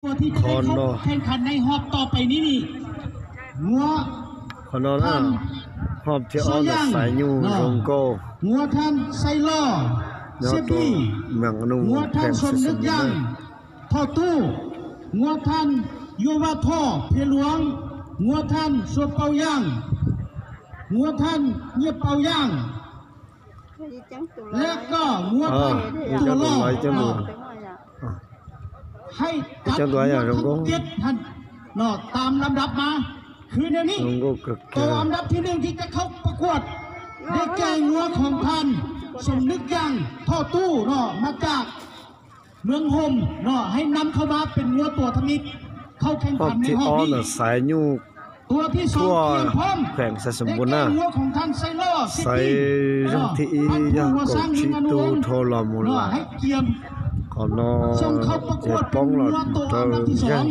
ຜູ້ທີ່ຈະໄດ້ເຂົ້າແຂ່ງຂັນໃນຮອບຕໍ່ໄປນີ້ນີ້ ງົວ ຂໍນອນນະ ຮອບທີ່ອອນສາຍຢູໂຮງໂກ ງົວທ່ານໄຊລໍ ເຊບບີ ງົວທ່ານສົມນຶກຢ່າງ ທໍ່ຕູ້ ງົວທ່ານໂຍວາທໍ ເພຍຫຼວງ ງົວທ່ານສົວເປົາຢ່າງ ງົວທ່ານງຽບເປົາຢ່າງ ແລະກໍງົວທ່ານຕົວຫຼໍ່ ໃຫ້ຈັບງົວທັງເຈັດຫັ້ນເນາະ ຕາມລຳດັບມາ ຄືແນວນີ້ ໂຕອັນດັບທີໜຶ່ງທີ່ຈະເຂົ້າປະກວດ ໄດ້ແກ່ງົວຂອງທ່ານສົມນຶກຢ່າງ ທໍ່ຕູ້ເນາະ ມາຈາກເມືອງຫົມເນາະ ໃຫ້ນຳເຂົ້າມາເປັນງົວຕົວທຳອິດ ເຂົ້າແຂ່ງຂັນໃນຮອບນີ້ ສາຍຢູ ຕົວທີສອງ ກຽມພ້ອມ ແຂວງໄຊສົມບູນນະ ງົວຂອງທ່ານໄຊລໍ ເຊບບີ ເນາະ ພັນຜູ້ຫົວຊ້າງເມືອງອະນົວນ ເນາະ ໃຫ້ກຽມສົ່ງເຂົ້າປະກວດເປັນງົວໂຕອັນດັບທີສອງ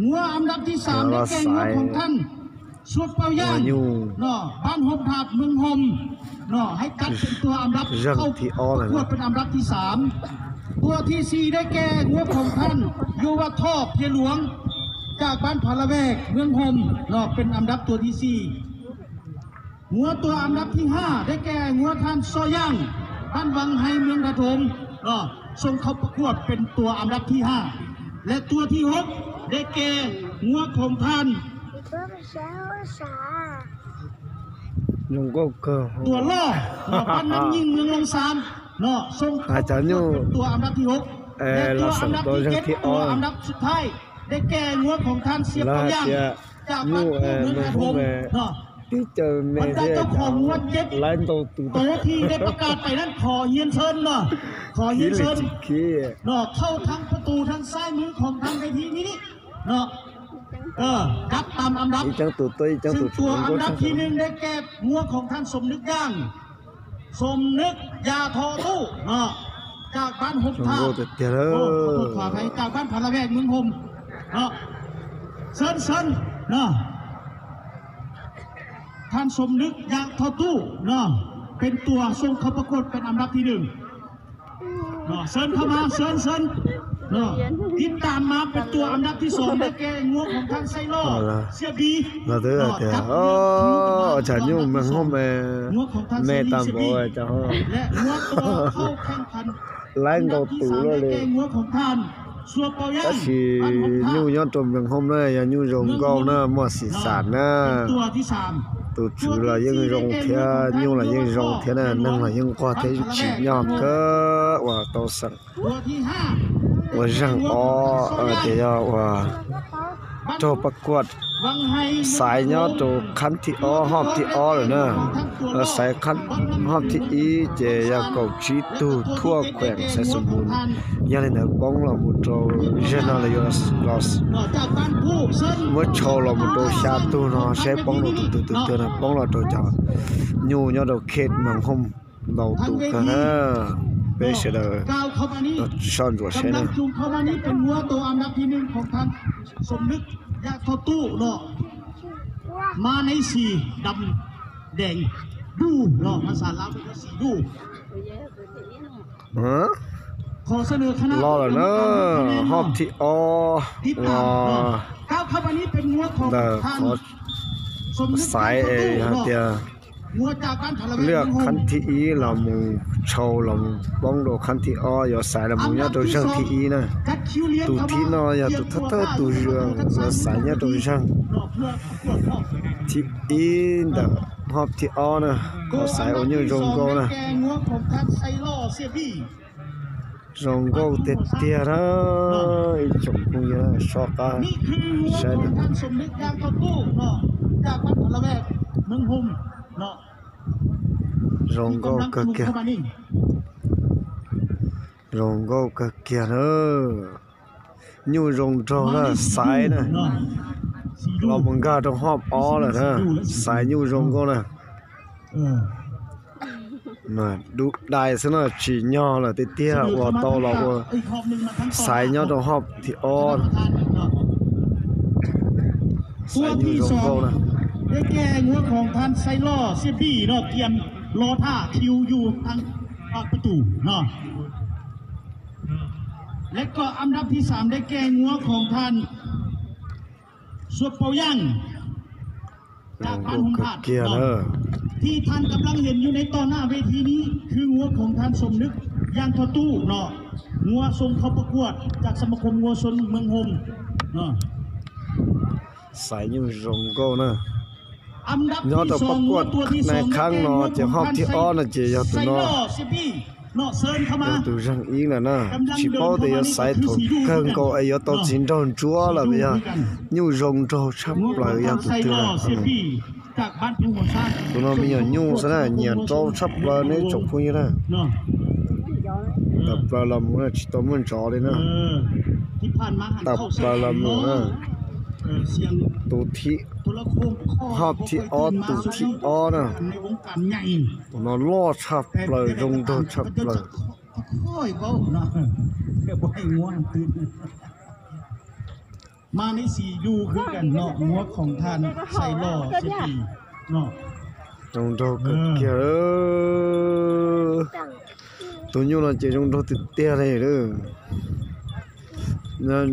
ງົວອັນດັບທີສາມ ໄດ້ແກ່ງົວຂອງທ່ານ ສ່ວນເປົາຢ່າງເນາະ ບ້ານຮົ່ມທາດ ເມືອງຫົມເນາະ ໃຫ້ຈັດເປັນຕົວອັນດັບ ເຂົ້າປະກວດເປັນອັນດັບທີສາມ ຕົວທີສີ່ ໄດ້ແກ່ງົວຂອງທ່ານ ໂຍວາທໍ ເພຍຫຼວງ ຈາກບ້ານຜາລະແວກ ເມືອງຫົມເນາະ ເປັນອັນດັບຕົວທີສີ່ ງົວຕົວອັນດັບທີຫ້າ ໄດ້ແກ່ງົວທ່ານ ຊໍຢ່າງ ບ້ານວັງໄຮ ເມືອງທາດຖົງເນາະ ສົ່ງເຂົ້າປະກວດເປັນຕົວອັນດັບທີຫ້າ ແລະ ຕົວທີຫົກ ໄດ້ແກ່ງົວຂອງທ່ານ ໂລງໂກເກີ ຕົວຫຼໍ່ ເນາະ ບ້ານນ້ຳຍິງ ເມືອງໂລງຊານເນາະ ສົ່ງເຂົ້າປະກວດເປັນຕົວອັນດັບທີຫົກ ແລະ ຕົວອັນດັບທີເຈັດ ຕົວອັນດັບສຸດທ້າຍ ໄດ້ແກ່ງົວຂອງທ່ານ ເຊບເປົາຢ່າງ ຈາກບ້ານໂພເມືອງທາດຖົງເນາະ ບັນດາເຈົ້າຂອງງົວເຈັດໂຕທີ່ໄດ້ປະກາດໄປນັ້ນ ຂໍຮຽນເຊີນເນາະ ຂໍຮຽນເຊີນເນາະ ເຂົ້າທາງປະຕູທາງຊ້າຍມືຂອງທາງເວທີນີ້ເນາະ ເອີ ຈັບຕາມອັນດັບ ອີ່ຫຍັງໂຕ ໂຕ ອີ່ຫຍັງໂຕ ຊຶ່ງຕົວອັນດັບທີໜຶ່ງ ໄດ້ແກ່ງົວຂອງທ່ານ ສົມນຶກຢ່າງ ສົມນຶກ ຢ່າທໍ່ຕູ້ເນາະ ຈາກບ້ານຫົມທາດ ໂອ້ ຂໍໂທດຂໍອະໄພ ຈາກບ້ານຜາລະແວກ ເມືອງຫົມເນາະ ເຊີນ ເຊີນເນາະ ທ່ານ ສົມນຶກ ຢ່າທໍ່ຕູ້ເນາະ ເປັນຕົວສົ່ງເຂົ້າປະກວດເປັນອັນດັບທີໜຶ່ງ ເນາະ ເຊີນເຂົ້າມາ ເຊີນ ເຊີນເນາະ ຕິດຕາມມາເປັນຕົວອັນດັບທີສອງ ໄດ້ແກ່ງົວຂອງທ່ານ ໄຊລໍ ເຊບບີ ລະເດີ ເນາະ ເດີ ຈັບ ໂອ້ ອາຈານຢູ່ເມືອງຫົມແມ່ ແມ່ຕາມບໍ່ ເຈົ້າ ແລະ ງົວຕົວເຂົ້າແຂ່ງຂັນ ລາຍໂຕຕູເລີຍ ແກ່ງົວຂອງທ່ານ ສ່ວນເປົາຢ່າງ ຊິຢູ່ຍ້ອນຕົວເມືອງຫົມເນາະ ຢ່າຢູ່ໂຮງໂກເນາະ ໝວດສີສານເນາະ ຕົວທີສາມ ຕູຖືລະຍັງໂຮງເທຍ ຢູ່ລະຍັງໂຮງເທຍນະ ໜຶ່ງລະຍັງກວ່າເທຍຢູ່ຈີນຍອມເກີວ່າໂຕສັງ ຕົວທີຫ້າ ວ່າຍັງອໍ ເອີ ເດຍວ່າ ໂຕປະກວດ ສາຍຍໍໂຕຄັນທີອໍ ຮອບທີອໍແລ້ວເນາະ ແລ້ວສາຍຄັນຮອບທີອີ ເຈຍາເກົາຈີຕູທົ່ວແຂວງໄຊສົມບູນ ຍາເລນເນີປອງລາວໝູໂຕ ເຈນາລາຍອສ ລອສ ເມື່ອໂຊລາວໝູໂຕຊາຕູເນາະ ເຊປອງລາວຕູຕູຕູເນາະ ປອງລາວໂຕຈາ ຢູ່ຍໍໂຕເຂດເມືອງຫົມ ເບົາຕູກະນະ ເປເຊເດີ ຊ້ອນຕົວເຊນະ ກຳລັງຈູງເຂົ້າມານີ້ເປັນງົວໂຕອັນດັບທີໜຶ່ງຂອງທ່ານ ສົມນຶກ ຢາກເຂົ້າຕູ້ເນາະ ມາໃນສີດຳແດງດູເນາະ ພາສາລາວເອີ້ນວ່າສີດູ ຮະ ຂໍສະເໜີຄະນະ ລໍແລ້ວເດີ ຮອບທີອໍ ຕິດຕາມເນາະ ກ້າວເຂົ້າມານີ້ເປັນງົວຂອງທ່ານ ສົມນຶກ ສາຍເອ ເນາະ ເລືອກຄັນທີອີ ລາວໝູເຊົາ ລາວໝູປ້ອງໂດຄັນທີອໍ ຢໍສາຍລາວໝູຍອດໂດເຊິ່ງທີອີນະ ຕູທີນໍ ຢາຕູທັດເຕີຕູເຮືອງ ລາວສາຍຍອດໂດເຊິ່ງ ທີອີນະ ຮອບທີອໍນະ ຂໍສາຍໂອຍໂຮງໂກນະ ໂຮງໂກເຕຍໆນະ ອີຈົງພຸງຍະຊອກກາ ນີ້ຄືງົວຂອງທ່ານສົມນຶກ ຢ່າງເຂົ້າຕູ້ເນາະ ຈາກວັດພະລະແວກເມືອງຫົມເນາະ ໂຮງໂກເກີກຽ ໂຮງໂກເກີກຽເດີ ຍູ່ໂຮງໂຕນະ ສາຍນະ ລາວມັງກາຕ້ອງຮອບອໍລະນະ ສາຍຍູ່ໂຮງໂກນະ ເອີ ນະ ດຸໄດ້ຊະເນາະ ຂີ້ຍໍລະເຕຍໆ ອວໂຕລະ ສາຍຍໍໂຕຮອບທີ່ອ່ອນ ຕົວທີສອງ ໄດ້ແກ່ງົວຂອງທ່ານໄຊລໍ ເຊບບີເນາະ ກຽມລໍຖ້າຄິວຢູ່ທາງປາກປະຕູເນາະ. ແລະກໍອັນດັບທີສາມໄດ້ແກ່ງົວຂອງທ່ານ ສວບເປົາຢ່າງ ຈາກບ້ານຫົມພາດເນາະ ທີ່ທ່ານກຳລັງເຫັນຢູ່ໃນຕໍ່ໜ້າເວທີນີ້ ຄືງົວຂອງທ່ານສົມນຶກ ຢ່າງທອດຕູ້ເນາະ ງົວສົ່ງເຂົ້າປະກວດຈາກສະມາຄົມງົວຊົນເມືອງໂຮມເນາະ. ສາຍຍູ້ Jungle ນະ ອັນດັບທີສອງ ງົວຕົວທີສອງ ໃນຄັ້ງເນາະ ຈະຮອບທີອອນນະ ຈະຢາກຕົວເນາະ ເນາະ ເຊີນເຂົ້າມາ ຢາກຕົວຈັ່ງອີກນະນະ ຊິເປົາແຕ່ຢາກສາຍຖົງເຄິ່ງກໍອາຍອດຕໍ່ຈິນດອນຈົວລະ ຍາກຍູ້ Jungle ຊັບເປີຍາກຕົວເທື່ອ ຈາກບ້ານພູຫົວຊ້າງ ຕົວເນາະ ມີຫຍັງຍູ້ຊະນະ ຫຍັງໂຕຊັບເປີໃນຈົບພຸ້ນນະ ເນາະ ຕັບປາລະໝູນະ ຊິໂຕໝື່ນຈໍເລີຍນະ ເອີ ທີ່ຜ່ານມາຫັນເຂົ້າໃສ່ເນາະ ເອີ ສຽງ ໂຕທີ່ ຮອບທີ່ອອດ ຕູທີ່ອອດນະ ໃນວົງການໃຫຍ່ ໂຕນັ້ນຫຼໍ່ຊັບເລີຍ ລົງໂດດຊັບເລີຍ ຄ່ອຍເວົ້ານະ ແຕ່ບໍ່ໃຫ້ງ່ວງຕື່ນ ມາໃນສີດູຄືກັນເນາະ ງົວຂອງທ່ານໄຊຫຼໍ່ເສດຖີເນາະ ລົງໂດດເກີດເກີ ໂຕຢູ່ນະ ເຈ ລົງໂດດຕິດເຕຍເລີຍເດີ.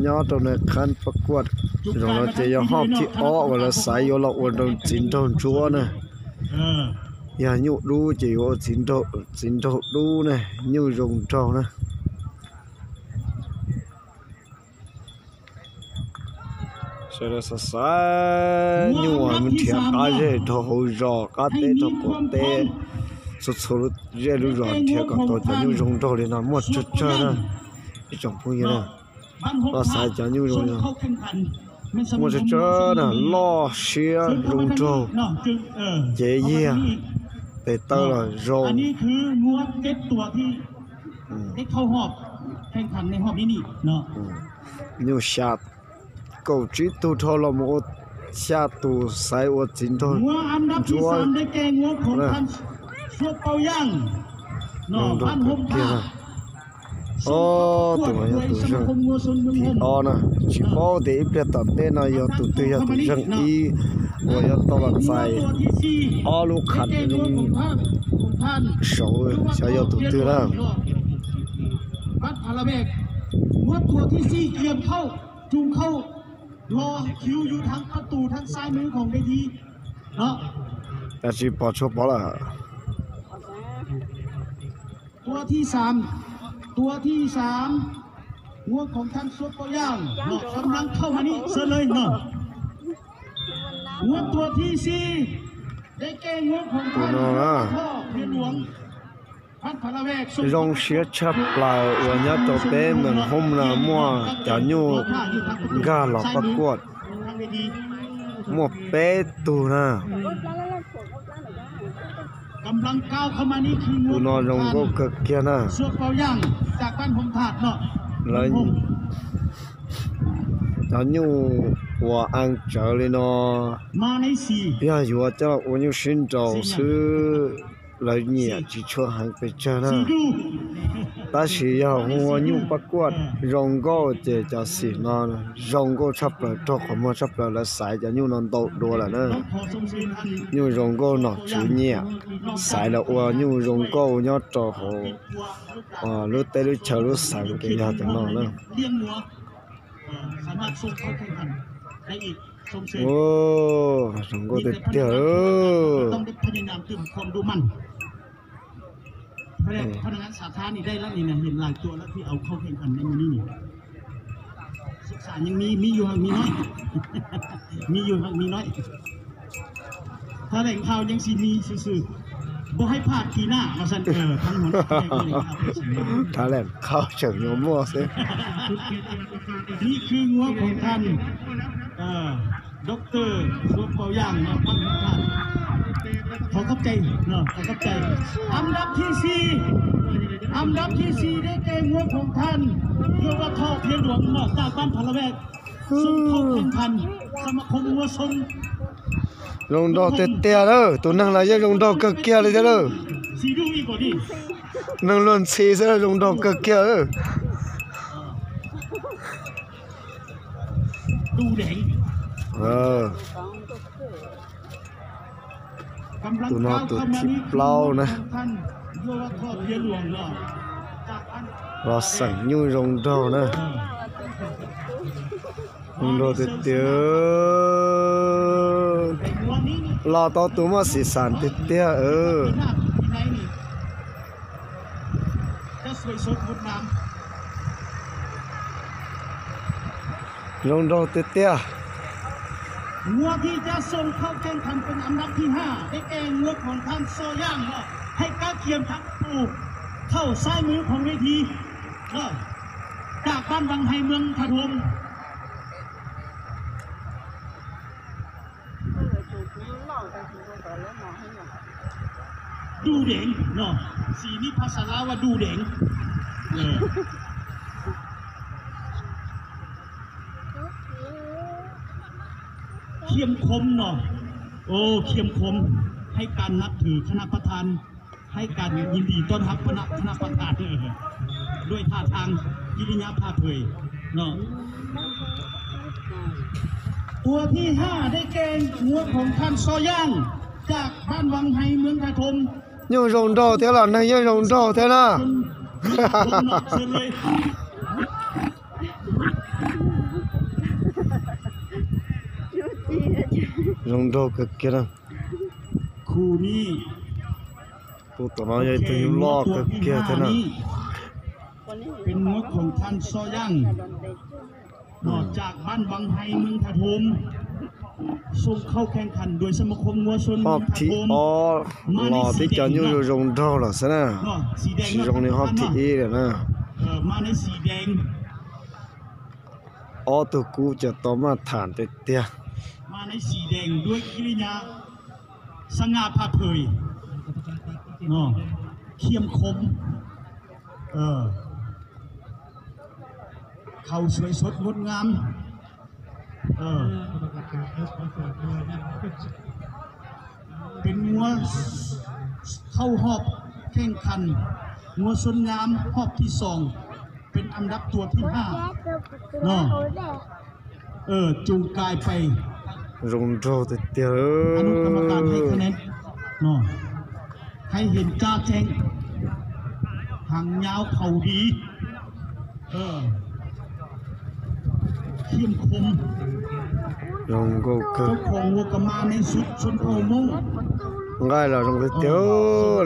ຍອດໂຕໃນຂັ້ນປະກວດ ລອງເຈຍອດຮອບທີ່ອອກວ່າລະໄຊໂຍລອກອວນໂດນຈິນໂດນຈົວນະ ເອີ ຢ່າຍຸດູເຈຍໂອຈິນໂດ ຈິນໂດດູນະ ຍຸຍົງໂດນະ ເຊລະສະສາຍ ຍຸອາມັນເທຍກາເຈໂດໂຮຈອກາເຕໂດໂກເຕ ສຸດໂຊລຸເຈລຸຈອນເທຍກາໂຕຈະຍຸຍົງໂດເລນະ ໝົດຈະເຈີນະ ອີຈອງພຸງຍະນະ ລາສາຍຈານຢູໂຣຍ ໝົດເຈີນະ ລໍເຊຍໂຣໂຣ ເຈເຢຍ ເຕເຕີລະໂຣ ອັນນີ້ຄືງົວເຈັດຕົວທີ່ ອືມ ໄດ້ເຂົ້າຮອບແຂ່ງຂັນໃນຮອບນີ້ນີ້ເນາະ ອືມ ຢູຊາດ ໂກຈິຕູໂທໂຣໂມ ຊາຕູໄຊໂອຈິນໂທ ງົວອັນດັບທີສາມໄດ້ແກ່ງົວຂອງທ່ານ ຊວບເປົາຢ່າງ ເນາະ ບ້ານໂຮມພາ ໂອ້ ໂຕຍາຕູເຊິ່ງ ທີ່ອໍນະ ຊິໂປ້ເຕອີເປຍຕອນເຕນະ ຍາຕູເຕຍາຕູເຊິ່ງອີ ໂອຍາໂຕລະໄຊ ອໍລູກຂັນລຸງ ໂຊ ຊາຍາຕູເຕຍລະ ບັດພາລາແບກ ງົວຕົວທີສີ່ກຽມເຂົ້າ ຈູງເຂົ້າ ລໍຄິວຢູ່ທາງປະຕູທາງຊ້າຍມືຂອງເວທີເນາະ ແຕ່ຊິປອດໂຊປອດລະ ຕົວທີສາມ ຕົວທີສາມ ງົວຂອງທ່ານ ຊວບເປົາຢ່າງເນາະ ກຳລັງເຂົ້າມານີ້ ເຊີນເລີຍເນາະ ງົວຕົວທີສີ່ ໄດ້ແກ່ງົວຂອງທ່ານ ພໍ່ພຽນຫຼວງ ໂຣງເຊຍຊາບປາວ ອວຍາໂຕເປເມືອງໂຮມນາມົວ ຈາຍຸງກາຫຼອກປະກວດ ມົວເປຕູນາ ກຳລັງກ້າວເຂົ້າມານີ້ຄື ຕູນອນລົງໂກເກີກເກຍນາ ຊວບເປົາຢ່າງ ຈາກບ້ານຫົມທາດເນາະ ລະ ຈາຍຸງຫົວອັງເຈີເລຍເນາະ ມາໃນສີ ຍາຢູ່ຈາໂອຍຸຊິນໂດ ຊື່ ລະເຍຍຈິໂຊຫັງເປເຈີນາ ຕາສີຍາຫົວຍຸປະກວດ ໂຣງໂກເຈຈາສີນອນ ໂຣງໂກຊັບເປີໂຕຂອມຊັບເປີລະສາຍຈາຍຸນອນໂຕໂດລະເນີ ຍຸໂຣງໂກນອກຈູເຍຍ ສາຍລະອວຍຸໂຮງໂກຍອດໂຕໂຮ ເອີ ລຸເຕລຸເຊີລຸສາຍລຸເຕຍາຕະນອນເນີ ສາມາດສົ່ງເຂົ້າແຂ່ງຂັນໄດ້ອີກ ໂອ້ ສົງໂກເຕັດເຕີ ຕ້ອງໄດ້ພະຍາຍາມຕື່ມຄວາມດຸໝັ່ນ ພະນັກງານສາທານີ້ໄດ້ລະນີ້ນະ ເຫັນຫຼາຍຕົວລະທີ່ເອົາເຂົ້າແຂ່ງຂັນໃນມື້ນີ້ນີ້ ສຶກສາຍັງມີ ມີຢູ່ຫາກມີນ້ອຍ ມີຢູ່ຫາກມີນ້ອຍ ຖະແຫຼງຂ່າວຍັງຊິມີຊື່ໆ ບໍ່ໃຫ້ພາດປີໜ້າວ່າຊັ້ນ ເອີ ທາງຫົວໜ້າຖະແຫຼງຂ່າວເພິ່ນຊິມາ ຖະແຫຼງຂ່າວເຊີງໂຍມົວເຊ ນີ້ຄືງົວຂອງທ່ານ ເອີ ດັອກເຕີ ຊວບເປົາຢ່າງເນາະ ຂອບໃຈເນາະ ຂອບໃຈ ອັນດັບທີສີ່ ອັນດັບທີສີ່ ໄດ້ແກ່ງົວຂອງທ່ານ ໂຍວະທອກພຽນຫຼວງເນາະ ຈາກບ້ານພະລະແວກ ສົ່ງເຂົ້າແຂ່ງຂັນສະມາຄົມງົວຊົນ ລົງດອກເຕະເຕະເດີ ໂຕນັ້ນລະຢ່າລົງດອກເກີກເກຍເລີຍເດີ ສີດູອີກບໍ່ນີ້ ນັ່ງລົນຊີເດີ ລົງດອກເກີກເກຍເດີ ດູແດງ ເອີ ກຳລັງກ້າວເຂົ້າມານີ້ ໂຕນັ້ນໂຕທີ່ເປົ່ານະ ໂຍວະທອກພຽນຫຼວງເນາະ ຈາກອັນ ລໍສັງຍູ່ໂຮງດອກນະ ໂຮງດອກເຕີໆ ລໍຕໍ່ຕູມາສີສັນເຕີໆ ເອີ ຈະສວຍສົດງົດງາມ ໂຮງດອກເຕີຍໆ ງົວທີ່ຈະສົ່ງເຂົ້າແຂ່ງຂັນເປັນອັນດັບທີຫ້າ ໄດ້ແກ່ງົວຂອງທ່ານຊໍຢ່າງເນາະ ໃຫ້ກະກຽມທັງປະຕູເຂົ້າຊ້າຍມືຂອງເວທີເນາະ ຈາກບ້ານວັງໄຮ ເມືອງທ່າໂທມ. ດູແດງເນາະ ສີນີ້ພາສາລາວວ່າດູແດງ ເອີ ຄຽມຄົມເນາະ ໂອ້ ຄຽມຄົມ ໃຫ້ການນັບຖືຄະນະປະທານ ໃຫ້ການຍິນດີຕ້ອນຮັບຄະນະ ຄະນະປະທານ ເອີ ດ້ວຍທ່າທາງ ກິລິຍາຜ່າເຜີຍເນາະ ຕົວທີຫ້າ ໄດ້ແກ່ງົວຂອງທ່ານຊໍຢ່າງ ຈາກບ້ານວັງໄຮ ເມືອງທ່າໂທມ. ຍູ່ໂຮງດອກແທ້ລະ ນາຍ ຍູ່ໂຮງດອກແທ້ລະ ໂຮງດອກກະກຽນ ຄູ່ນີ້ ໂຕ ໂຕນ້ອຍໃຫຍ່ ໂຕຍູ່ຫຼໍ່ກະກຽນແທ້ນະ ເປັນງົວຂອງທ່ານຊໍຢ່າງ ເນາະ ຈາກບ້ານວັງໄຮ ເມືອງທ່າໂທມ ສົ່ງເຂົ້າແຂ່ງຂັນໂດຍສະມາຄົມງົວຊົນເມືອງທ່າໂທມ ຮອບທີ ອໍ ມາໃນສີແດງເນາະ ລໍຕິຈອນຢູ່ໂຮງດອກລະຊັ້ນນະ ເນາະ ສີແດງເນາະ ໂຮງນີ້ຮອບທີອີແລ້ວນະ ເອີ ມາໃນສີແດງ ອໍ ໂຕກູຈະຕໍ່ມາດຖານເຕີຍໆ ມາໃນສີແດງດ້ວຍກິລິຍາສະຫງ່າຜ່າເຜີຍເນາະ ຄຽມຄົມ ເອີ ເຂົ້າສວຍສົດງົດງາມ ເອີ ເປັນງົວເຂົ້າຮອບແຂ່ງຂັນ ງົວຊົນງາມຮອບທີສອງ ເປັນອັນດັບຕົວທີຫ້າເນາະ ເອີ ຈູງກາຍໄປ ໂຮງດອກເຕີຍໆ ອະນຸກຳມະການໃຫ້ຄະແນນເນາະ ໃຫ້ເຫັນຈະແຈ້ງ ຫາງຍາວເຂົາດີ ເອີ ເຂັ້ມຂົມ ໂຮງໂກເກີ ເຈົ້າຂອງງົວກະມາໃນຊຸດຊົນເຜົ່າມົ້ງ ງ່າຍລະໂຮງເກີ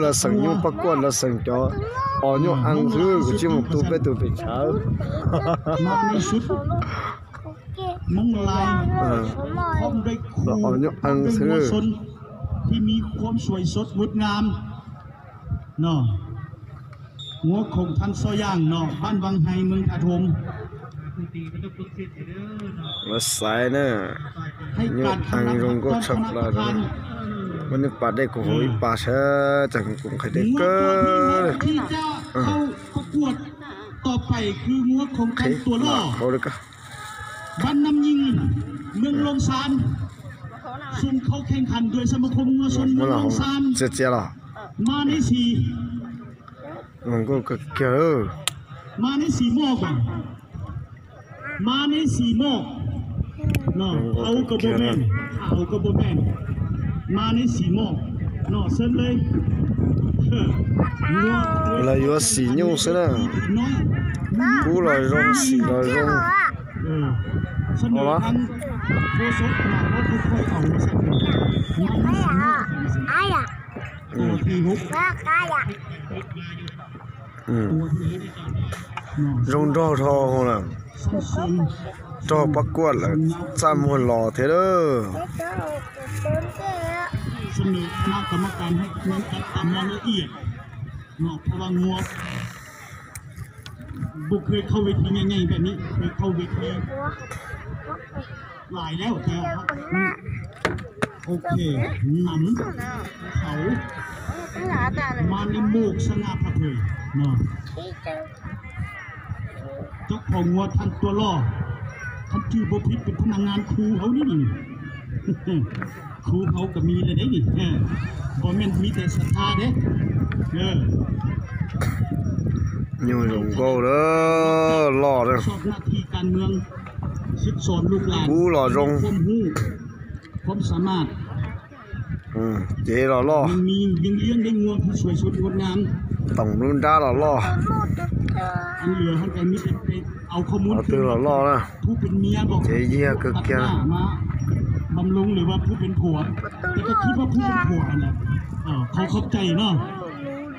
ລະສັງຍູປະກວດ ລະສັງຈໍ ອໍຍູອັງຊື່ ກະຈິມະຕູເປຕູເປຊາວ ມາໃນຊຸດ ມົ້ງລາຍ ເອີ ພ້ອມດ້ວຍຄູ່ ພ້ອມດ້ວຍງົວຊົນທີ່ມີຄວາມສວຍສົດງົດງາມເນາະ ງົວຂອງທ່ານຊໍຢ່າງເນາະ ບ້ານວັງໄຮ ເມືອງທ່າໂທມ ມາສາຍເນີ ໃຫ້ການຄຳນັບ ຍູອັງລົງກໍຊັກລາວເນີ ມັນປາດໄດ້ກໍໂຫຍປາດແທ້ ຈັງກຸງໄຄເດັກເກີ ງົວຕົວທີ່ຫ້າທີ່ຈະເຂົ້າປະກວດຕໍ່ໄປຄືງົວຂອງທ່ານຕົວຫຼໍ່ ເຂົາເລີຍກະ ບ້ານນ້ຳຍິງ ເມືອງໂລງຊານ ສົ່ງເຂົ້າແຂ່ງຂັນໂດຍສະມາຄົມງົວຊົນເມືອງໂລງຊານ ເສຍເສຍລະ ມາໃນສີ ມັນກໍກະເກີ ມາໃນສີໝອກ ມາໃນສີໝອກເນາະ ເອົາກະບໍ່ແມ່ນ ເອົາກະບໍ່ແມ່ນ ມາໃນສີໝອກເນາະ ເຊີນເລີຍ ລະຢູ່ສີຍູຊະນະ ກູລະຍົງສີລະຍົງ ເອີ ສະເໜີທາງໂຄສົກເນາະ ເຂົາຄ່ອຍເອົາມາໃສ່ ມາໃນສີໝອກ ອືມ ໂຕທີ່ຫົກ ອືມ ລົງດອກທອງລະ ດອກປະກວດລະ ສາມຫົວຫຼໍ່ເທເດີ ສະເໜີຄະນະກຳມະການໃຫ້ເບິ່ງຕາມລາຍລະອຽດເນາະ ເພາະວ່າງົວບໍ່ເຄີຍເຂົ້າເວທີໃຫຍ່ໆແບບນີ້ ເຄີຍເຂົ້າເວທີ ຫຼາຍແລ້ວ ແຕ່ ໂອເຄ ນຳເຂົາມາໃນໂໝກສະຫງ່າຜ່າເຜີຍເນາະ ເຈົ້າຂອງງົວທ່ານຕົວຫຼໍ່ ຄັນຈື່ບໍ່ຜິດເປັນພະນັກງານຄູເຮົານີ້ ຄູເຮົາກະມີແລ້ວເດ້ນີ້ ເອີ ບໍ່ແມ່ນມີແຕ່ສັດທາເດ້ ເອີ ຍູຍົງໂກເດີ ຫຼໍ່ເດີ ຊອບໜ້າທີ່ການເມືອງ ສິດສອນລູກຫຼານ ກູຫຼໍ່ຍົງ ຄວາມຮູ້ ຄວາມສາມາດ ເອີ ເຈຫຼໍ່ຫຼໍ່ ຍັງມີ ຍັງລ້ຽງໄດ້ງົວທີ່ສວຍສົດງົດງາມ ຕ້ອງລຸ້ນດາຫຼໍ່ໆ ທີ່ເຫຼືອເຮົາກໍມີແຕ່ໄປເອົາຂໍ້ມູນ ເອົາຕື່ມຫຼໍ່ໆນະ ຜູ້ເປັນເມຍບໍ ເຈເຢຍເກີກເກຍ ຕັດໜ້າມາບຳລຸງ ຫຼືວ່າຜູ້ເປັນຜົວ ແຕ່ກໍຄິດວ່າຜູ້ເປັນຜົວຫັ້ນແຫຼະ. ເອີ ຂໍຂອບໃຈເນາະ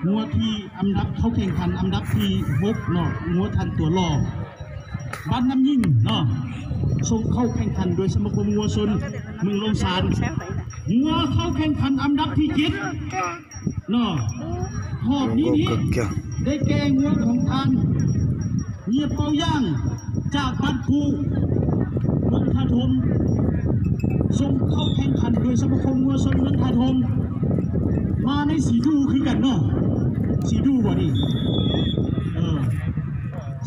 ງົວທີ່ອັນດັບເຂົ້າແຂ່ງຂັນອັນດັບທີຫົກເນາະ ງົວທ່ານຕົວຫຼໍ່ ບ້ານນ້ຳຍິງເນາະ ສົ່ງເຂົ້າແຂ່ງຂັນໂດຍສະມາຄົມງົວຊົນເມືອງໂລງຊານ ງົວເຂົ້າແຂ່ງຂັນອັນດັບທີເຈັດ ເນາະ ຮອບນີ້ນີ້ ໂອ້ ເກີກເກຍ ໄດ້ແກ່ງົວຂອງທ່ານ ເງຍເປົາຢ່າງ ຈາກບ້ານພູ ເມືອງທ່າໂທມ ສົ່ງເຂົ້າແຂ່ງຂັນໂດຍສະມາຄົມງົວຊົນເມືອງທ່າໂທມ ມາໃນສີດູຄືກັນເນາະ ສີດູບໍ່ນີ້ ເອີ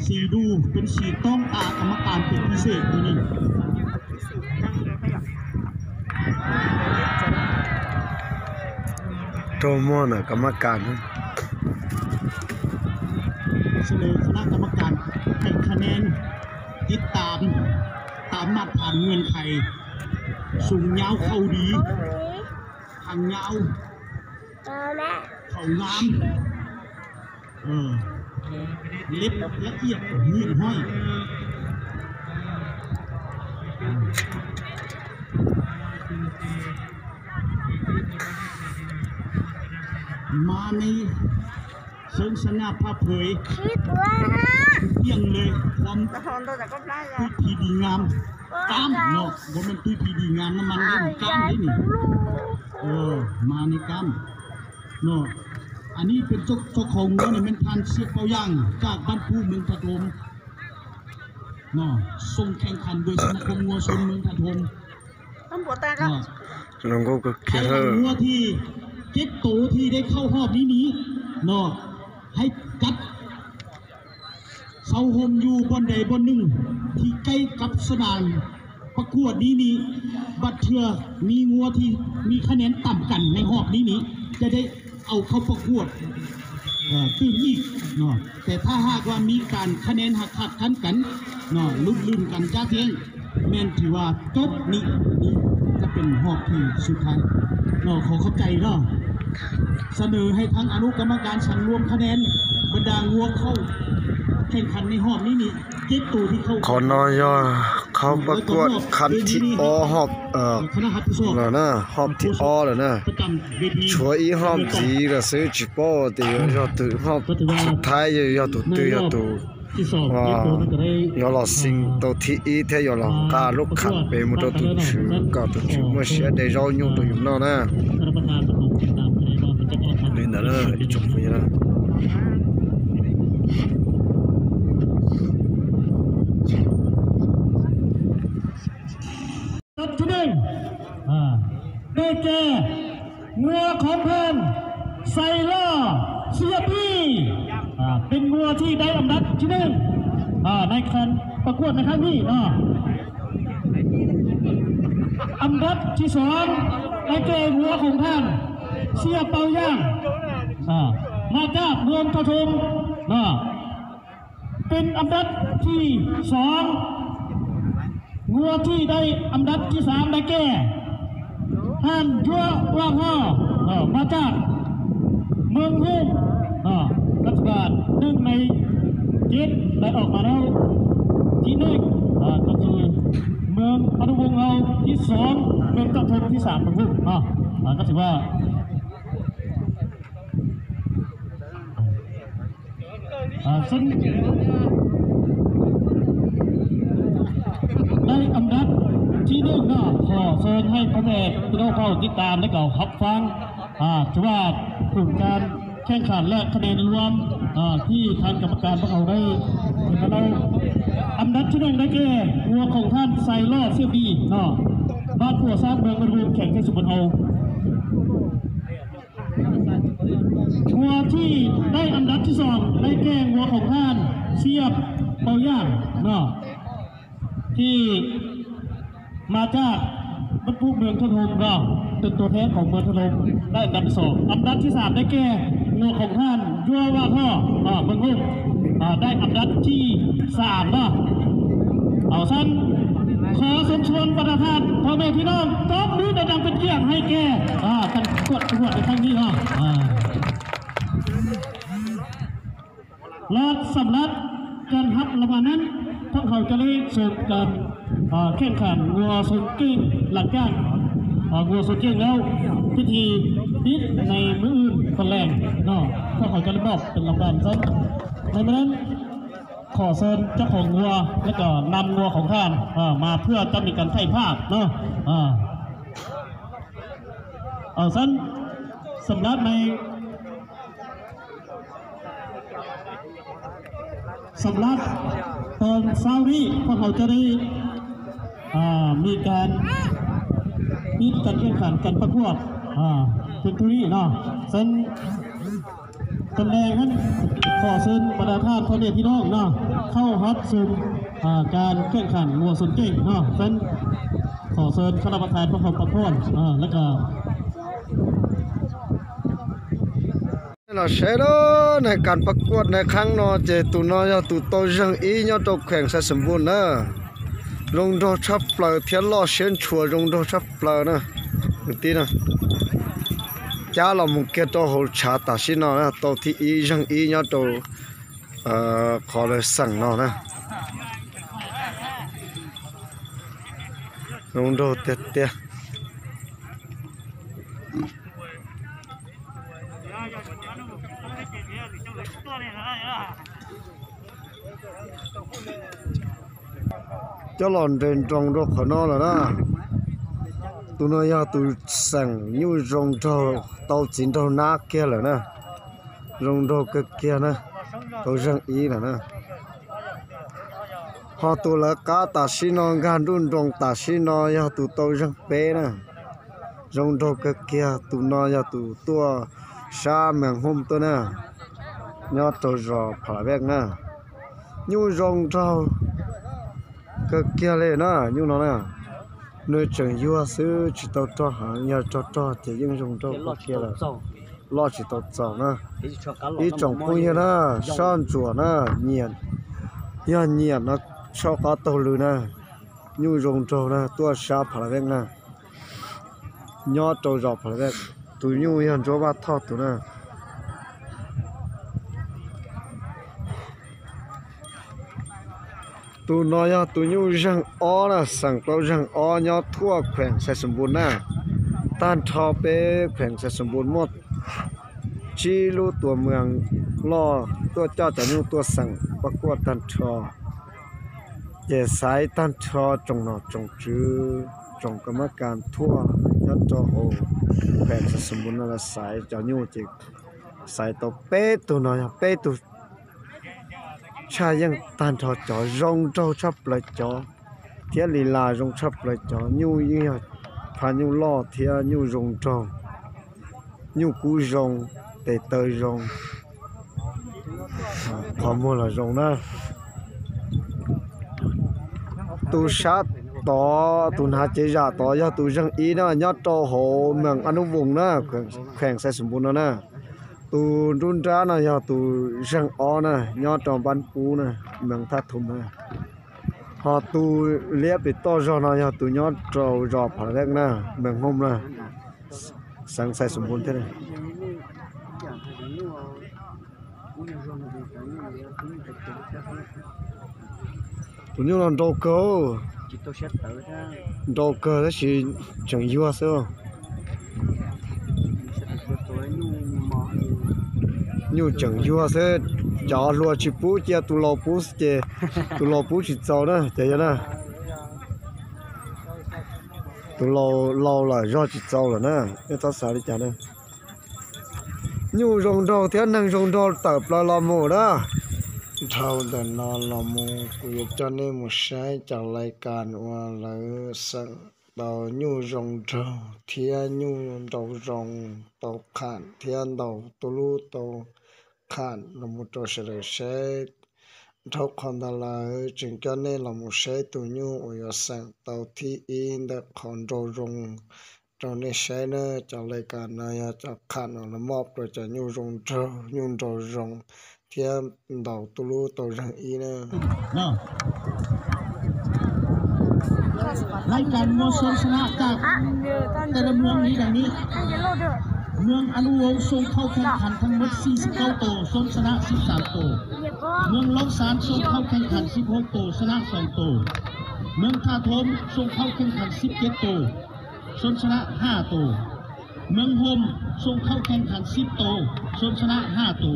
ສີດູເປັນສີຕ້ອງຕາກຳມະການເປັນພິເສດໂຕນີ້. ໂຕມ່ວນນະກຳມະການ ສະເໜີຄະນະກຳມະການໃຫ້ຄະແນນ ຕິດຕາມ ຕາມມາດຖານເງື່ອນໄຂ ສູງຍາວເຂົ້າດີ ຫາງຍາວ ເຂົ້າງາມ ເອີ ເລັບລະອຽດ ຮີດຫ້ອຍ ມາໃນເຊີງສະຫງ່າຜ່າເຜີຍ ຄິດວ່າ ທ່ຽງເລີຍ ຄວາມຕຸ້ຍທີ່ດີງາມ ກ້າມເນາະ ບໍ່ແມ່ນຕຸ້ຍທີ່ດີງາມ ນ້ຳມັນເດ້ນີ້ ກ້າມເດ້ນີ້ ເອີ ມາໃນກ້າມ ເນາະ ອັນນີ້ເປັນເຈົ້າ ເຈົ້າຂອງງົວນີ້ແມ່ນທ່ານ ເຊຍເປົາຢ່າງ ຈາກບ້ານພູ ເມືອງທ່າໂທມ ເນາະ ສົ່ງແຂ່ງຂັນໂດຍສະມາຄົມງົວຊົນເມືອງທ່າໂທມ ນ້ຳບົວແຕກແລ້ວ ເນາະ ນ້ຳບົວກໍເຄີຍ ໃຫ້ເອົາງົວທີ່ເຈັດໂຕທີ່ໄດ້ເຂົ້າຮອບນີ້ນີ້ ເນາະ ໃຫ້ກັດ ເຊົາໂຮມຢູ່ບ່ອນໃດບ່ອນໜຶ່ງທີ່ໃກ້ກັບສະໜາມປະກວດນີ້ນີ້ ບັດເທື່ອມີງົວທີ່ມີຄະແນນຕ່ຳກັນໃນຮອບນີ້ນີ້ ຈະໄດ້ເອົາເຂົ້າປະກວດ ເອີ ຕື່ມອີກເນາະ ແຕ່ຖ້າຫາກວ່າມີການຄະແນນຫັກຂາດຄັນກັນເນາະ ຫຼຸດລື່ນກັນຈາກແຮງ ແມ່ນຖືວ່າຈົບນີ້ ນີ້ຈະເປັນຮອບທີ່ສຸດທ້າຍເນາະ ຂໍຂອບໃຈເນາະ ສະເໜີໃຫ້ທາງອະນຸກຳມະການສັງລວມຄະແນນບັນດາງົວເຂົ້າແຂ່ງຂັນໃນຮອບນີ້ນີ້ ເຈັດໂຕທີ່ເຂົ້າ ຂໍນອຍຍໍເຂົ້າປະກວດຄັນທີອໍຮອບ ເອີ ຄະນະຮັບຜິດຊອບ ແລ້ວນະ ຮອບທີອໍແລ້ວນະ ປະຈຳເວທີ ຊ່ວຍອີຮອບດີລະຊື້ຈິໂປ້ຕິ ຮອບສຸດທ້າຍ ຍອດໂຕ ຍອດໂຕ ທີ່ສອງ ວ່າ ເຈັດໂຕນັ້ນກໍໄດ້ ຍອດຫຼໍ່ຊິງໂຕທີ່ອີແທ້ ຍອດຫຼໍ່ ອ່າ ກາລຸກຂັນເປໝົດໂຕ ປະກວດ ໂຕຊື່ ກາໂຕຊື່ ເມື່ອເສຍໄດ້ເຈົ້າຍຸງໂຕຢູ່ນອກນະ ທ່ານປະທານສະພາ ຕິດຕາມຄະແນນວ່າມັນຈະອອກມາ ເປັນເດີ ຈົບໄປລະ ອັນດັບທີໜຶ່ງ ອ່າ ໄດ້ແກ່ ງົວຂອງທ່ານ ໄຊລໍ ເຊຍບີ ອ່າ ເປັນງົວທີ່ໄດ້ອັນດັບທີໜຶ່ງ ອ່າ ໃນການປະກວດໃນຄັ້ງນີ້ເນາະ ອັນດັບທີສອງ ໄດ້ແກ່ງົວຂອງທ່ານ ເຊຍເປົາຢ່າງ ອ່າ ມາຈາກເມືອງທາໂທມເນາະ ເປັນອັນດັບທີສອງ ງົວທີ່ໄດ້ອັນດັບທີສາມໄດ້ແກ່ ທ່ານ ຍົວະວາຮໍ ເອີ ມາຈາກເມືອງໂຮງ ເອີ ປັດຈຸບັນໜຶ່ງໃນເຈັດໄດ້ອອກມາແລ້ວ ທີໜຶ່ງ ເອີ ກໍຄືເມືອງອະນຸວົງເຮົາ ທີສອງເມືອງຕະໂທມ ທີສາມເມືອງໂຮງເນາະ ເອີ ກໍຖືວ່າ ອ່າ ເຊິ່ງໄດ້ອັນດັບທີໜຶ່ງເນາະ ຂໍເຊີນໃຫ້ພໍ່ແມ່ພີ່ນ້ອງເຮົາຕິດຕາມ ແລະກໍຮັບຟັງ ອ່າ ຖືວ່າຜົນການແຂ່ງຂັນ ແລະຄະແນນລວມ ອ່າ ທີ່ທາງກຳມະການພວກເຮົາໄດ້ເຫັນມາແລ້ວ ອັນດັບທີໜຶ່ງໄດ້ແກ່ງົວຂອງທ່ານ ໄຊລໍ ເຊຍບີ ເນາະ ບ້ານຂົວຊ້າງ ເມືອງເມືອງໂຮງ ແຂວງໄຊສົມບູນເຮົາ. ງົວທີ່ໄດ້ອັນດັບທີສອງໄດ້ແກ່ງົວຂອງທ່ານ ເຊຍເປົາຢ່າງເນາະ ທີ່ມາຈາກບ້ານປູເມືອງທະໂທມເນາະ ເປັນຕົວແທນຂອງເມືອງທະໂທມ ໄດ້ອັນດັບທີສອງ. ອັນດັບທີສາມໄດ້ແກ່ງົວຂອງທ່ານ ຍົວະວາຮໍ ເມືອງໂຮງ ໄດ້ອັນດັບທີສາມເນາະ. ເອົາຊັ້ນ ຂໍເຊີນຊວນບັນດາທ່ານ ພໍ່ແມ່ພີ່ນ້ອງ ຕົບມືດັງໆ ເປັນກຽດໃຫ້ແກ່ ອ່າ ການປະກວດ ປະກວດໃນຄັ້ງນີ້ເນາະ ອ່າ. ແລະສຳລັບການຮັບລາງວັນນັ້ນ ພວກເຮົາຈະໄດ້ເຊີນການ ເອີ ແຂ່ງຂັນງົວຊົນເກັ່ງ ຫຼັງຈາກ ເອີ ງົວຊົນເກັ່ງແລ້ວ ພິທີປິດໃນມື້ອື່ນຕອນແລງເນາະ ພວກເຮົາຈະໄດ້ມອບເປັນລາງວັນຊັ້ນ. ໃນມື້ນັ້ນ ຂໍເຊີນເຈົ້າຂອງງົວ ແລະກໍນຳງົວຂອງທ່ານ ເອີ ມາເພື່ອຈະມີການຖ່າຍພາບເນາະ ເອີ ເອົາຊັ້ນ ສຳລັບໃນ ສຳລັບຕອນເຊົ້ານີ້ ພວກເຮົາຈະໄດ້ ອ່າ ມີການ ມີການແຂ່ງຂັນ ການປະກວດ ອ່າ ເປັນຕົວນີ້ເນາະ ເຊິ່ງຕອນແລງນັ້ນ ຂໍເຊີນບັນດາທ່ານພໍ່ແມ່ພີ່ນ້ອງເນາະ ເຂົ້າຮັບຊົມ ອ່າ ການແຂ່ງຂັນງົວຊົນເກັ່ງເນາະ ເຊິ່ງຂໍເຊີນຄະນະປະທານພວກເຮົາພັກຜ່ອນ ອ່າ ແລ້ວກໍ Là sẽ đó này, cảnh bắt quật này kháng nó, chỉ tụi nó do tụi tôi dâng ý nhớ trong khỏe sẽ sớm buồn đó. Rông rô sắp lờ, thiệt lo xuyên chùa rông rô sắp lờ đó. Một tí nữa. Chá lòng một kia cho hỗ trợ ta xin nó đó, tôi thì ý dâng ý nhớ trong, ờ, khó lời sẵn nó đó. Rông rô tiệt tiệt. Cho lòn trên trong rô khó nó là đó. Tụi nó do tụi sẵn nhu rông rô, tàu chín rô ná kia là đó. Rông rô kơ kia nè, tàu răng ý nè nè. Ho tù lơ cá tả sí no, gan đun rông tả sí no, yog tù tàu răng pé nè. Rông rô kơ kia, tù no yog tù tua sá mèng hôm tua nè. Nho tàu rò phả bẹc nè. Nhu rông rô kơ kia lê nè, nhu no nè. Nơi trường yua xứ chỉ tàu trò hả, nhờ trò trò chỉ dưng rông rô kơ kia là. Lo chỉ tàu dầu nè. Ý trọng phu nhiệt nè, son chùa nè, nhiệt. Yog nhiệt nó cho có tàu lư nè. Nhu rông rô nè, tua sá phả bẹc nè. Nho trâu giò phả bẹc. Tù nhu yog rô bát thọ tù nè. Tù no yog tù nhu răng ó nè, sẳng tàu răng ó nho thuốc khỏe sai sùm bùn nè. Tan tho pê khỏe sai sùm bùn một. Chi lũ tua mường lo tua cho chả nhu tua sẳng bắt quật tan tho. Chè sái tan tho trồng nọ trồng chứ trồng cơ mắc can thuốc nho cho hồ khỏe sai sùm bùn nè là sái chả nhu chè sái tàu pê tù no yog pê tù. Cha yăng tan tho chó rông rô chắp plơi chó. Thiá lì là rông chắp plơi chó. Nhu yăng yog pha nhu lo thiá nhu rông rô. Nhu cú rông, tê tơi rông. Khó mua là rông nè. Tù sát tó, tù ná chế giả tó, yog tù răng ý nè, nho trâu hổ mường ăn úp vùng nè, khỏe sai sùm bùn nè. Tù nrun rá nè, yog tù răng ó nè, nho trâu bắn cú nè, mường thắt thùm nè. Ho tù liếp bị to giò nè, yog tù nho trâu giò phả rẹc nè, mường hôm nè. Sáng sai sùm bùn thế này. Tụi nhung lòng đầu cơ. Đầu cơ đó chỉ chẳng vua xưa. Nhu chẳng vua xưa. Chó lùa chỉ pú chia tụi lầu pú chê. Tụi lầu pú chỉ châu đó, chả vậy đó. Tụi lầu lầu là do chỉ châu rồi đó. Nó tao xả đi chả đây. Nhu rông rô thiá nâng rông rô tở plơ lo mù đó. Rau đợt no lo mù, cú yếp cho nên một sai chọn lai can ua lỡ sẵn tàu nhu rông rô thiá nhu rông rông tàu khản thiá tàu tu lú tàu khản lo mù trô sửa lỡ sai. Rau khon ta lỡ chừng cho nên lo mù sai tù nhu ua yua sẵn tàu thí ý đợt khon rô rông. Trong này sẽ nó trong lai can nó cho khăn nó mọc rồi cho nhu rông rô, nhu rô rông. Thiếp đầu tu lú tàu răng ý nữa. Nào. Lai can mua sôn sna cak. Tê đâm mương ní đằng ní. Mương ăn uống sông khâu khen khăn thăng mất si si câu tổ, sôn sna si sạp tổ. ເມືອງລ້ອງຊານສົ່ງເຂົ້າແຂ່ງຂັນສິບຫົກໂຕ, ຊະນະສອງໂຕ. ເມືອງທ່າໂທມສົ່ງເຂົ້າແຂ່ງຂັນສິບເຈັດໂຕ, ຊົນຊະນະຫ້າໂຕ. ເມືອງໂຮມສົ່ງເຂົ້າແຂ່ງຂັນສິບໂຕ, ຊົນຊະນະຫ້າໂຕ.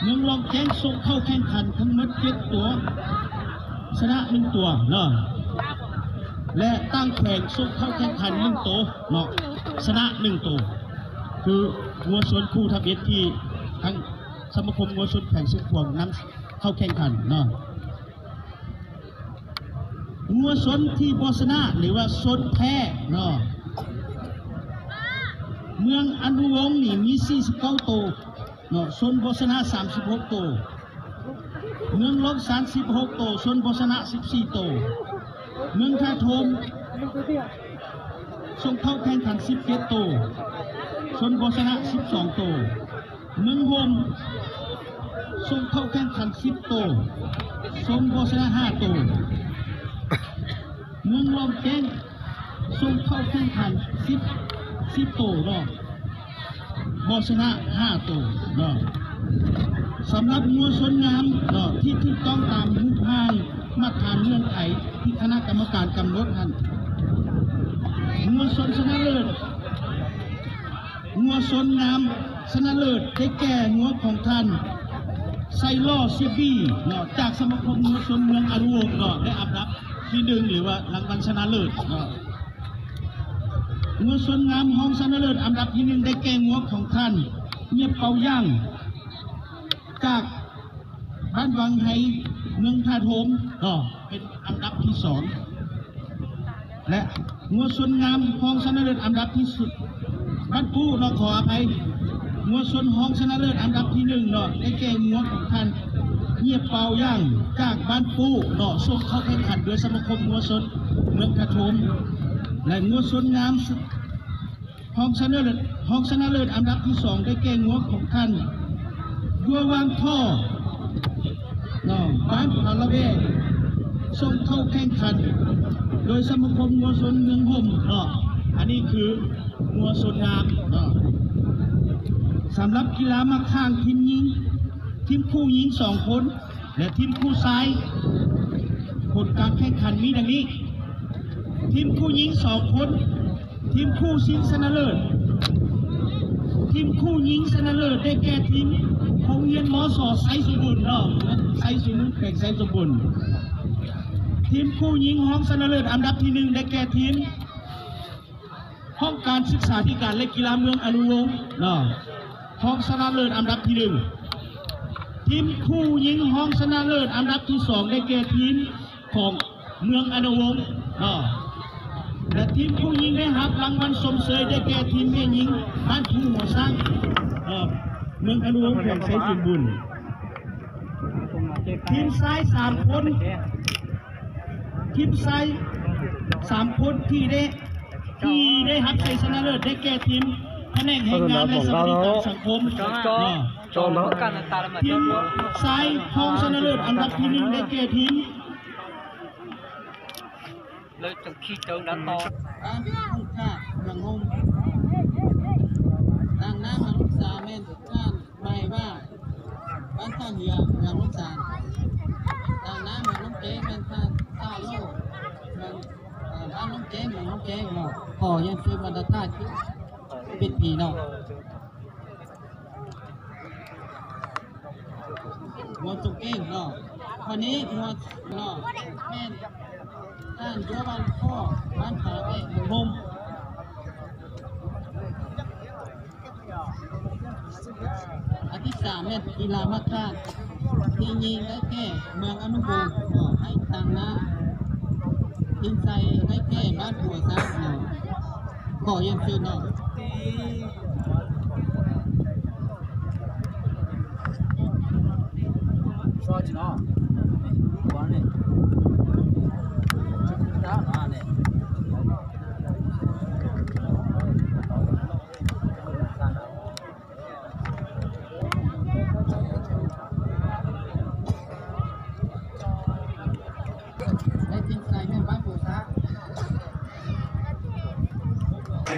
ເມືອງລ້ອງແຈ້ງສົ່ງເຂົ້າແຂ່ງຂັນທັງໝົດເຈັດຕົວ, ຊະນະໜຶ່ງຕົວເນາະ ແລະ ຕ່າງແຂວງສົ່ງເຂົ້າແຂ່ງຂັນໜຶ່ງໂຕເນາະ, ຊະນະໜຶ່ງໂຕ. ຄືງົວຊົນຄູ່ທຳອິດທີ່ທາງສະມາຄົມງົວຊົນແຂວງຊຽງຂວາງນຳເຂົ້າແຂ່ງຂັນເນາະ. ງົວຊົນທີ່ບໍ່ຊະນະ ຫຼືວ່າຊົນແພ້ເນາະ, ເມືອງອະນຸວົງນີ້ມີສີ່ສິບເກົ້າໂຕເນາະ, ຊົນບໍ່ຊະນະສາມສິບຫົກໂຕ. ເມືອງລ້ອງຊານສິບຫົກໂຕ, ຊົນບໍ່ຊະນະສິບສີ່ໂຕ. ເມືອງທ່າໂທມສົ່ງເຂົ້າແຂ່ງຂັນສິບເຈັດໂຕ, ຊົນບໍ່ຊະນະສິບສອງໂຕ. ເມືອງໂຮມສົ່ງເຂົ້າແຂ່ງຂັນສິບໂຕ, ຊົນບໍ່ຊະນະຫ້າໂຕ. ເມືອງລ້ອງແຈ້ງສົ່ງເຂົ້າແຂ່ງຂັນສິບ, ສິບໂຕເນາະ, ບໍ່ຊະນະຫ້າໂຕເນາະ. ສຳລັບງົວຊົນງາມເນາະ ທີ່ຖືກຕ້ອງຕາມຮູບຮ່າງ ມາດຕະຖານເງື່ອນໄຂທີ່ຄະນະກຳມະການກຳນົດຫັ້ນ, ງົວຊົນຊະນະເລີດ, ງົວຊົນງາມຊະນະເລີດໄດ້ແກ່ງົວຂອງທ່ານ ໄຊລໍຊິບບີເນາະ ຈາກສະມາຄົມງົວຊົນເມືອງອະນຸວົງເນາະ ໄດ້ອັນດັບທີໜຶ່ງ ຫຼືວ່າລາງວັນຊະນະເລີດເນາະ. ງົວຊົນງາມຮອງຊະນະເລີດອັນດັບທີໜຶ່ງ ໄດ້ແກ່ງົວຂອງທ່ານ ຫຽບເປົາຢ່າງ ຈາກ ບ້ານວັງໄຮ ເມືອງທ່າໂທມເນາະ ເປັນອັນດັບທີສອງ ແລະ ງົວຊົນງາມຮອງຊະນະເລີດອັນດັບທີ ບ້ານປູເນາະ ຂໍອະໄພ, ງົວຊົນຮອງຊະນະເລີດອັນດັບທີໜຶ່ງເນາະ ໄດ້ແກ່ງົວຂອງທ່ານ ຫຽບເປົາຢ່າງ ຈາກບ້ານປູເນາະ ສົ່ງເຂົ້າແຂ່ງຂັນໂດຍສະມາຄົມງົວຊົນເມືອງທ່າໂທມ ແລະ ງົວຊົນງາມ ຮອງຊະນະເລີດ, ຮອງຊະນະເລີດອັນດັບທີສອງ ໄດ້ແກ່ງົວຂອງທ່ານ ບົວວັງທໍ່ເນາະ ບ້ານພາລາແວ ສົ່ງເຂົ້າແຂ່ງຂັນໂດຍສະມາຄົມງົວຊົນເມືອງຫົມເນາະ. ອັນນີ້ຄືງົວຊົນງາມເນາະ. ສຳລັບກິລາໝາກຂ່າງ ທີມຍິງ, ທີມຄູ່ຍິງສອງຄົນ ແລະ ທີມຄູ່ຊາຍ, ຜົນການແຂ່ງຂັນມີດັ່ງນີ້: ທີມຄູ່ຍິງສອງຄົນ, ທີມຄູ່ຊິງຊະນະເລີດ, ທີມຄູ່ຍິງຊະນະເລີດໄດ້ແກ່ທີມໂຮງຮຽນ ມສ ໄຊສົມບູນເນາະ, ໄຊສົມບູນ ແຂວງໄຊສົມບູນ. ທີມຄູ່ຍິງຮອງຊະນະເລີດອັນດັບທີໜຶ່ງ ໄດ້ແກ່ທີມ ຫ້ອງການສຶກສາທິການ ແລະ ກິລາເມືອງອະນຸວົງເນາະ, ຮອງຊະນະເລີດອັນດັບທີໜຶ່ງ. ທີມຄູ່ຍິງຮອງຊະນະເລີດອັນດັບທີສອງ ໄດ້ແກ່ທີມຂອງເມືອງອະນຸວົງເນາະ ແລະ ທີມຄູ່ຍິງໄດ້ຮັບລາງວັນຊົມເຊີຍ ໄດ້ແກ່ທີມແມ່ຍິງບ້ານພູຫົວຊ້າງ ເອີ ເມືອງອະນຸວົງ ແຂວງໄຊສົມບູນ. ທີມຊາຍສາມຄົນ, ທີມຊາຍສາມຄົນທີ່ໄດ້ ທີ່ໄດ້ຮັບໄຊຊະນະເລີດ ໄດ້ແກ່ທີມພະແນກແຮງງານ ແລະ ສະຫວັດດີການສັງຄົມ ຈອມ ເນາະ ຈອມ ທີມຊາຍຮອງຊະນະເລີດອັນດັບທີໜຶ່ງ ໄດ້ແກ່ທີມ ເລີຍຈະຂີ່ເຈີດັນຕໍ່ ບ້ານຜູ້ຂາດເມືອງຫົມ. ຕາງໜ້າມາລູກສາວແມ່ນທ່ານ ໝາຍວ່າ ບ້ານທ່າເຮືອ ເມືອງໂນນສານ. ຕາງໜ້າມາລົງເກງແມ່ນທ່ານຊາໂລ ເມືອງ ເອີ ບ້ານລົງເກງ ເມືອງລົງເກງເນາະ. ຂໍຮຽນເຊີນບັນດາທ່ານຂຶ້ນເວທີເນາະ. ງົວຈົງເກງເນາະ. ຄາວນີ້ງົວເນາະ ແມ່ນທ່ານ ບົວວັນ ພໍ່ ບ້ານຂາວແອ ເມືອງຫົມ. ອັນທີສາມແມ່ນກິລາໝາກຂ່າງ ທີຍິງໄດ້ແກ່ເມືອງອະນຸວົງ ຂໍໃຫ້ຕາງໜ້າ. ທີມໄຊໄດ້ແກ່ບ້ານຫົວຊ້າງເນາະ. ຂໍຮຽນເຊີນເນາະ. ໄດ້ທີມໄຊແມ່ນບ້ານໂພຊາ. ໃນ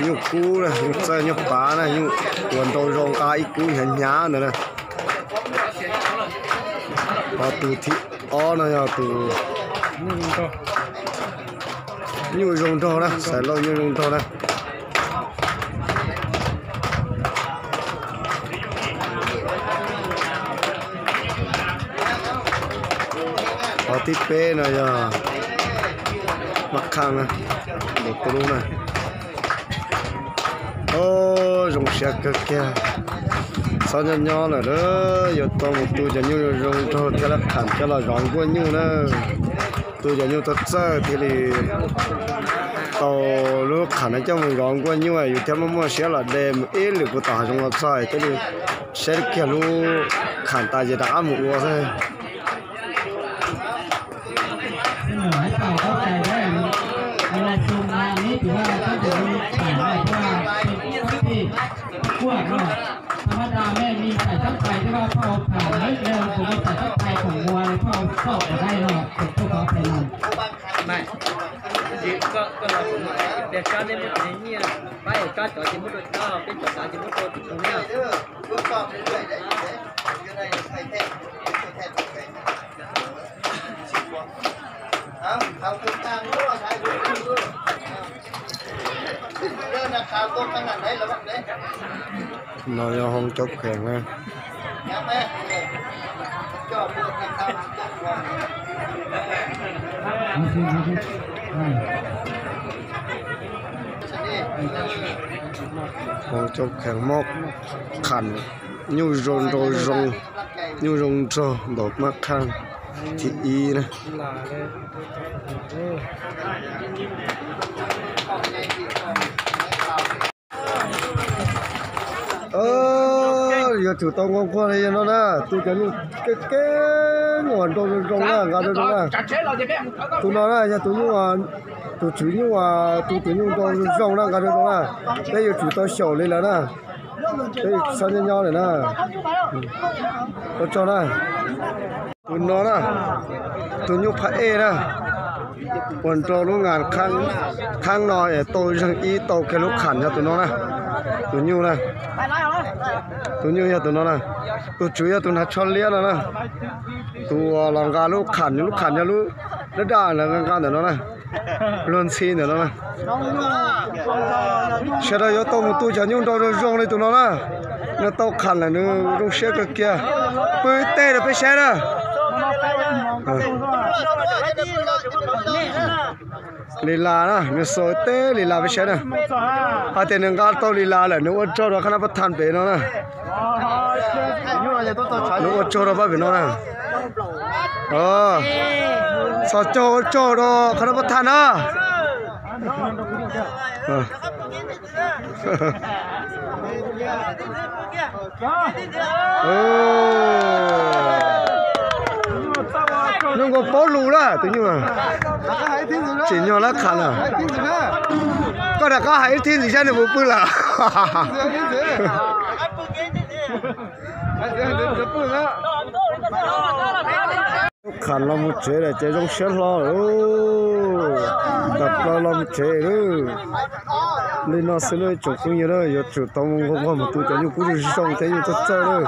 Nhu cu nè, nhu cơi nhu pá nè, nhu tuần rau rau ca ít cú nhá nhá nữa nè. Có tu thị ó nè, có tu nhu rau rau nè, xài lâu nhu rau rau nè. Có tí pê nè, giờ. Bắc Khang nè. Một tu nè. Ô, rung siak kơ kia. Sao nho nho nè, đó, giờ tao một tu cho nhu rau rau, cho nó khẳng cho nó rau rau nhu nè. Tu cho nhu tao cơi, thế thì tao lúc khẳng nó cho mình rau rau nhu, à, dù theo mà mua siak là đêm, ít lượt của tao rau rau cơi, thế thì siak kia lúc khẳng ta chỉ đã ăn một ua thôi. ເວລາຊົມງານນີ້ຖືວ່າຕ້ອງເປັນການເພາະວ່າເປັນທີ່ປະກວດເນາະ. ທຳມະດາແມ່ນມີສາຍສະພາຍ ແຕ່ວ່າເຂົາຜ່ານເບິດແລ້ວ ບໍ່ມີສາຍສະພາຍຂອງງົວ ເຂົາຊອກບໍ່ໄດ້ເນາະ ເປັນພວກເຂົາໄປນຳ. ເນາະ ຍາຫ້ອງຈົບແຂວງນະ ຫ້ອງຈົບແຂວງ ໝອກຂັນ ຍູ້ໂຣງໂຣງ ຍູ້ໂຣງໂຣ ດອກມະຄັງ ທີອີນະ. ເອີ ຢ່າຖືໂຕງົງຄວາຍເນາະນະ ຕູຈະຍູ້ເກັ່ງໆ ໂດງໆ ນະ ກະໂດງໆ ນະ ຕູເນາະນະ ຢ່າຕູຍູ້ວ່າ ຕູຖືຍູ້ວ່າ ຕູຈະຍູ້ໂດງໆ ນະ ກະໂດງໆ ນະ ແຕ່ຢ່າຖືໂຕໂຊເລີຍລະນະ. ເອີ ຊັ້ນຍອດເລີຍນະ ໂຕເຈົ້ານະ ຕູນອນນະ ຕູນຍຸພະເອນະ ປອນໂຕລູກງານຄັງ ຄັງນອນເອ ໂຕເຊິ່ງອີໂຕແຄລູກຂັນຍາຕູນອນນະ ຕູນຍຸນະ ຕູນຍຸຍາຕູນອນນະ ຕູຈຸຍາຕູນະຊອນລຽນນະ ຕູລອງກາລູກຂັນ ລູກຂັນຍາລູ ລະດາລະການນະນະ ລອນຊີນເດີເນາະ ຊະດາຍໂຕມຸຕູຈະຍຸງໂດໂຈງເລີຍຕູນອນນະ ນະໂຕຂັນລະນະ ລົງເຊກະເກຍ ປືເຕະເດີໄປແຊເດີ ລີລານະ ນະໂຊເຕະລີລາໄປແຊເດີ ອາເຕນງກາໂຕລີລາລະ ນະໂອໂຈດອກຄະນະປະທານເປເນາະນະ ນະໂອໂຈດອກປະເປເນາະນະ. ເອີ ສະໂຈໂຈດອກຄະນະປະທານນະ ເອີ ເອີ ຍູກໍໂປລູລະ ຕຸຍູ ຈີນຍອລະຂັນລະ ກໍດາກໍໃຫ້ທີມຊິຊະນີ້ບໍ່ປືລະ. ຂັນລຳເຈເດ ເຈຈົງເຊນລອ ໂອ້ ຕັດລຳເຈເດີ ລີນອສເລີຍ ຈົງຄຸຍເດີ ຍອດຈຸຕອງງອມຕູຈະຢູ່ກູຊິຊົງເຈຢູ່ເຕີເດີ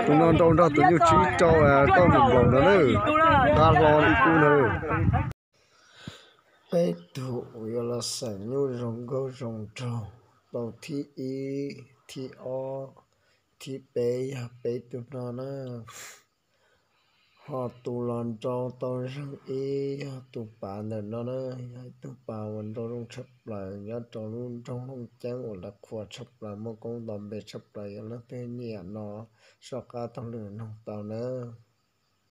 ຕູນອນດອງດອງຕູຢູ່ຊີໂຕເອີ ຕ້ອງບໍ່ເດີ ກາລອນອີກູເດີ. ເປຕູ ວຽລະແສງ ຍູ ໂຣງໂກ ໂຣງໂຕ ໂຕທີອີ ທີອໍ ທີເປ ຢາເປຕູນອນນະ ຮອດຕູລອນໂຕ ໂຕເຊິ່ງອີ ຍາຕູປາເດີນອນນະ ຍາຕູປາວັນໂຕລຸງຊັບໄຫຼ ຍາໂຕລຸງໂຕລຸງແຈ້ງ ໂອລະຄວາຊັບໄຫຼ ໂມກົງດອມເບຊັບໄຫຼ ຍາລະເຕຍເນຍນອ ຊອກກາຕອງເດີນອງເຕົາເນີ.